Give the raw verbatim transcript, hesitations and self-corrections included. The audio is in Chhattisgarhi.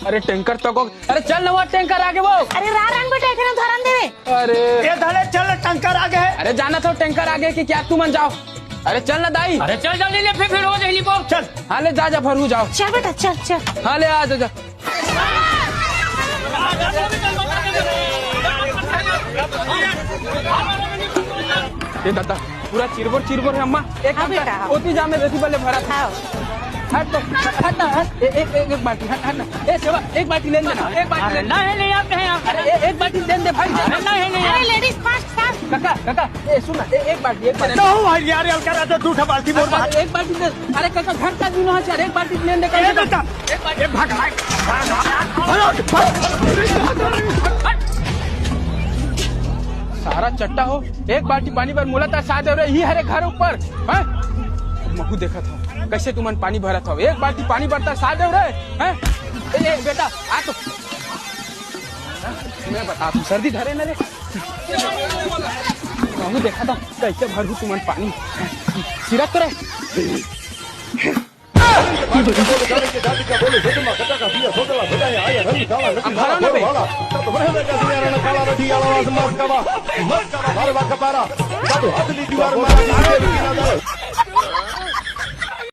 अरे टैंकर तको, अरे चल ना, वो टैंकर आगे वो। अरे रा रंग बेटा, एखने धरन देवे। अरे ए धले चल, टैंकर आगे हे। अरे जाना था टैंकर आगे कि क्या, तुमन जाओ। अरे चल ना दाई। अरे चल जल्दी ले, फिर फिर हो जाएगी वो। चल। हाँ ले जा जा भरू जाओ। चल बेटा चल चल। हाँ ले आ जा जा। ए दादा, पूरा चिरबोर चिरबोर हे अम्मा। एक हाँ काम कर, बेटा, हाँ। ओती जा में रेती बले भरा था। हाँ। हट तो, हट ना, हट। ए, एक, एक, एक बाल्टी, हट, हट ना। ए सेवा, एक बाल्टी लेन देना, एक बाल्टी लेन। नहीं, नहीं, आप नहीं, आप अरे ए, एक बाल्टी लेन दे भाई। अरे नहीं, नहीं, अरे आप लेडीज फास्ट फास्ट। काका, काका, ए सुन ना, ए, एक बाल्टी, एक बाल्टी। तो भाई यार, हल्का रहता, दू ठा बाल्टी मोर बात। अरे एक बाल्टी दे। अरे काका, घर का दिन हो यार, एक बाल्टी लेन दे ए कम से कम। बेटा, एक बाल्टी। ए भाग, भाग। सारा चट्टा हो, एक बाल्टी पानी बर मोला तरसा दे रे, ही हरे घर ऊपर, हैं? महू देखत हव, कैसे तुमन पानी भरत हव, एक बाल्टी पानी बर तरसा दे रे, हैं? ए, ए, बेटा, आ तो। मैं बता तू, सर्दी धरे न रे। महू देखत हव, कैसे भरहू तुमन पानी। सिरत तो रे। अब भरो ना बे।